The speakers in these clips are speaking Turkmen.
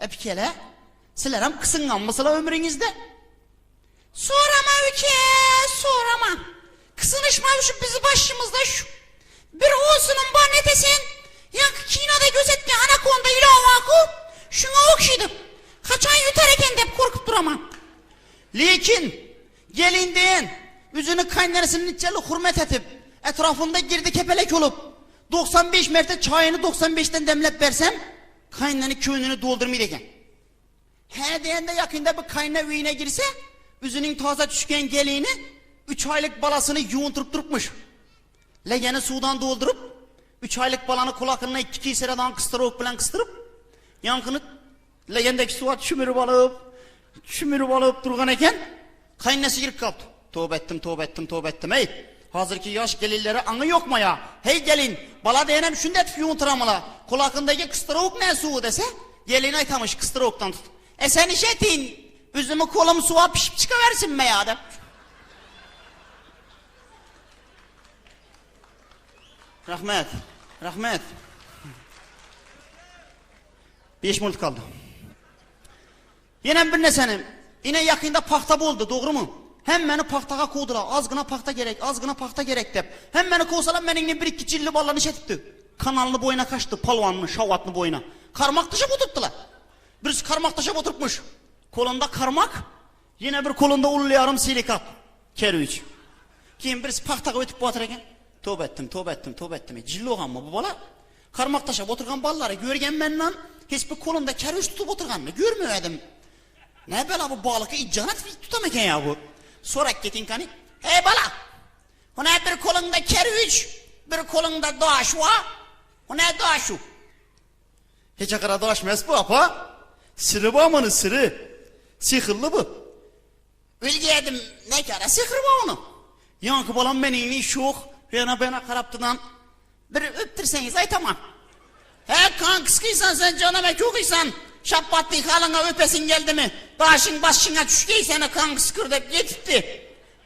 Epikele, sizlerem kysynganmysyla ömrüňizde? Sorama üke, sorama. Kysynışma şu bizi başymyzda şu. Bir olsunum bar ne desen, yankı kinoda gözetken anakonda ýylan barku, şuňa ogşydy. Haçan ýutar eken dep korkup duraman. Lekin, gelin diýen, üzüni kaýnenesini niçeli hurmet etip, etrafynda girdi kepelek bolup, 95 merte çaýyny 95-den demlep bersem, kaýnene köňlüni doldurmaýdy eken. Hä diýende ýakynda bir kaýna öýüne girse, üzüniň taza düşgen gelini üç aýlyk balasyny ýuwuntyryp durupmyş. Legeni suwdan dolduryp, üç aýlyk balany kulakynda iki kiseredan kysdyrowuk bilen kysdyryp, ýaňkyny legendeki suwa çümürip alyp, çümürip alyp durgan eken. Kaýnasy girip galypdy. Toba etdim, toba etdim, toba etdim, eý! Hazirki ýaş gelinlere aňy ýokma ýa? Heý, gelin, bala diýenem şündetip ýuwuntyramyla? Kulakyndaky kysdyrowuk nä suwy dese, gelin aýtamyş kysdyrowukdan tutup. E sen iş etin, üzümi kolum suwa pişip çykawersinme ýa dep. Rahmet, rahmet. Beş minut kaldy. Ýenem bir neseni, ine ýakynda pagta boldy, dogrymy? Hemmeni pagtaga kowdular, azgyna pagta gerek, azgyna pagta gerek dep. Hemmeni kowsalar meniňden bir-iki jilli ballany iş etipdi. Kanalyny boýuna kaçdy, palwanyny, şawatny boýuna. Karmak taşap oturypdylar. Birisi karmak taşap oturypmyş. Kolunda karmak, ýene bir kolunda uly ýarym silikat, kerwiç. Keyin birisi pagtaga ötüp batyr eken. Toba etdim, toba etdim, toba etdim. E, jilli oganmy bu bala? Karmak taşap oturgan ballary görgen mendan hiç bir kolunda kerwiç tutup oturganyny görmedim. Ne bela bu balyky ijjana tutam eken ya bu. Sorak getin kani. Hey bala! Huna bir kolunda kerwiç, bir kolunda daş wa. Huna daşu. Hiç akara daş mes bu apa. Siri bu amanı siri. Sihirli bu. Bilýädim, näkara sihr bar onuň. Ýaňky balam meniňni şoh, ýana-beýana garapdydan, Bir öpdürseňiz aýtaman. Hä, kaňkyskysan sen janam kökysan, şapbatly halyňa öpesiň geldimi? Daşyň başyňa düşgeýsene kaňkyskyr dep ýetipdi.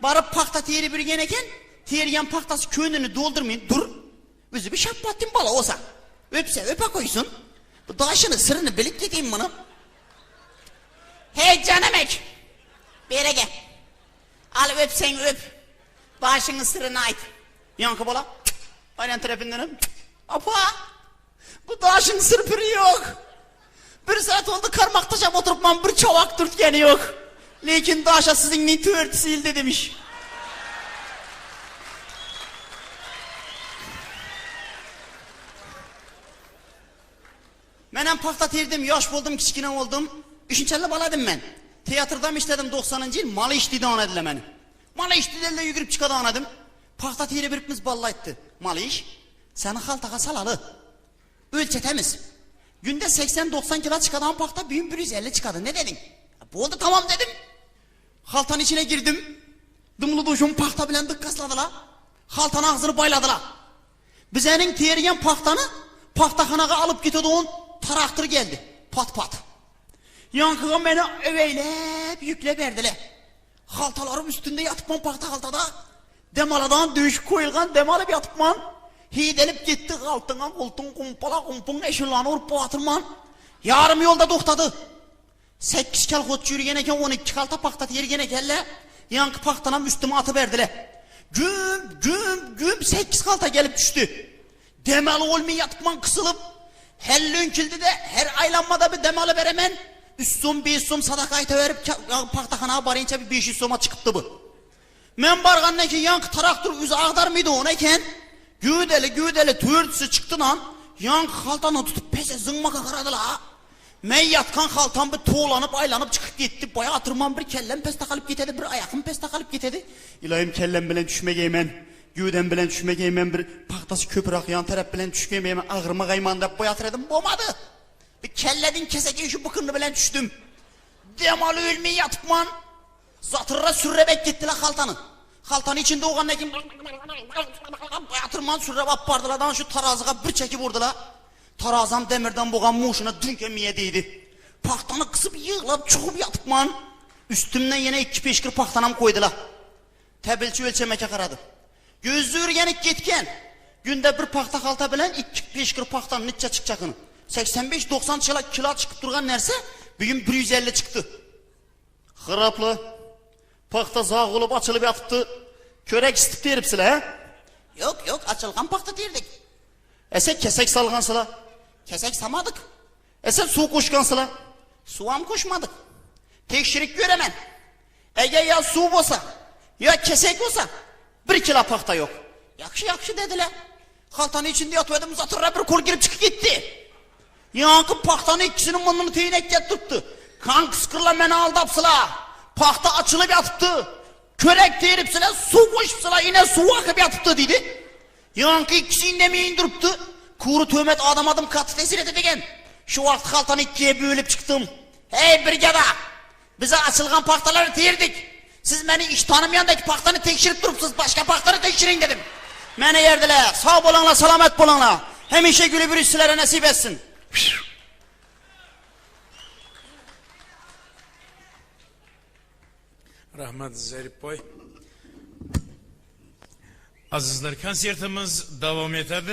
Baryp pagta teri bürgen eken, terýän pagtasy könüni doldurmyn dur. Özi bir şapbatly bala bolsa, öpse öpe goýsun. Bu daşyny syryny bilip gideyim muny. Heý, janamek! Bere gel. Al, öpseň öp. Başyňyň syryny aýt. Ýaňky bala, Aýnan tarapyndanam, Apa, bu daşyň syr-püri ýok. Bir saat oldy karmak taşap oturypman, bir çowak dürtgeni ýok. Lekin daşa siziňni törtüsi ildi demiş. Menem pagta terdim, ýaş boldum, kiçgine boldum. Üçünçelli baladym men. Teatrdam işledim doksanynjy ýyl, maly iş diýdi anadylar meni. Maly iş diýdende ýügürip çykady anadym. Pagta tere biripmiz bally aýtdy. Maly iş, seni haltaga salaly. Ölçetemiz. Günde 80-90 kilo çykadan pagta büyün 150 çykady. Ne dediň? Boldy tamam dedim. Haltanyň içine girdim. Dymly duşum pagta bilen dykgasladylar. Haltanyň agzyny baýladylar. Bizeniň terýän pagtany pagtahanaga alyp gitedigon traktor geldi. Pat-pat. Ýaňkyga meni öweýläp ýükläberdiler. Haltalaryň üstünde ýatypman pagta haltada. Dem aladan döşük koýulgan dem alyp ýatypman. Hiýdelip gitdi galtyňa gultuň gumpala gumpuň eşulany urup batyrman. Ýarym ýolda togtady. Sekiz kolhozçy ýürgen eken, 12 halta pagta tergen ekenler. Ýaňky pagtanam üstüme atyberdiler. Güm, güm, güm sekiz halta gelip düşdi. Dem alyp olmay ýatypman gysylyp. Hellöňkildi-de, her aýlanmada bir dem alyberemen. Üç som, beş som sadaka aýtaberip, pagtahana barynça bir 500 soma çykypdy bu. Men bargandan keyin ýaňky traktor üzi agdarmydy ony eken. Güdeli, güdeli törtüsi çykdy lan. Ýaňky haltany tutup pese zyňmaka garadylar. Men ýatkan haltam bir towlanyp aýlanyp çykyp gitdi. Baý atyrman bir kellem pes takalyp gitedi, bir aýakym pes takalyp gitedi. Ylaýym kellem bilen düşmegeýmen, güwdem bilen düşmegeýmen, bir pagtasy köpüräk ýan tarap bilen düşgeýmen, agyrmagaýman dep baý atyr edim, bolmady. Bir kellediň keseki şu bykyny bilen düşdüm. Dem aly ölmeý ýatypman. Zatyrra sürrebek gitdiler haltany. Haltany içinde ogandan keyin baý atyrman sürrep alyp bardylar şu tarazyga bir çekip urdular. Tarazam demirden bogan muşuna düňke miýe diýdi. Pagtany gysyp ýyglap çugup ýatypman, üstümden ýene iki peşkir pagtanam koýdular. Täbilçi ölçemeke garady. Gözli ürgenip gitgen. Günde bir pagta halta bilen iki peşkir pagtany niçe çykjakyny. 85-90 çila kilo çykyp durgan närse, bugün 150 çykdy. Hyraply. Pagta zag bolup açylyp ýatypdy. Körek isitip teripsile, hä? Ýok, ýok, açylgan pagta terdik. E sen kesek salgansyla? Kesek samadyk. E sen suw goşgansyla? Suwam goşmadyk. Tekşirip göremen. Eger ýa suw bolsa, ýa kesek bolsa, bir kilo pagta ýok. Ýagşy, ýagşy dediler. Haltanyň içinde ýatyp zatyrra bir kol girip çykyp gitdi. Ýaňky pagtany ikisiniň munduny teýnekläp durupdy. Kan kysgyrla meni aldapsyla. Pagta açylyp ýatypdy. Körek teripsile, suw goşupsyla, ine suw akyp ýatypdy diýdi. Ýaňky ikisi indemeýin durupdy. Kury töhmet adam adym gaty tesir etedi eken. Şu wagt haltany ikiye bölüp çykdym. Heý brigada! Bize açylgan pagtalary terdik. Siz meni iş tanamaýandaki pagtany tekşirip durupsyz, başga pagtany tekşiriň dedim. Meni erdiler. Sag boluňlar, salamat boluňlar. Hemişe gülüp ýürüş sizlere nesip etsin. Rahmat Zaripboy. Azizlar, konsertimiz davom etadi.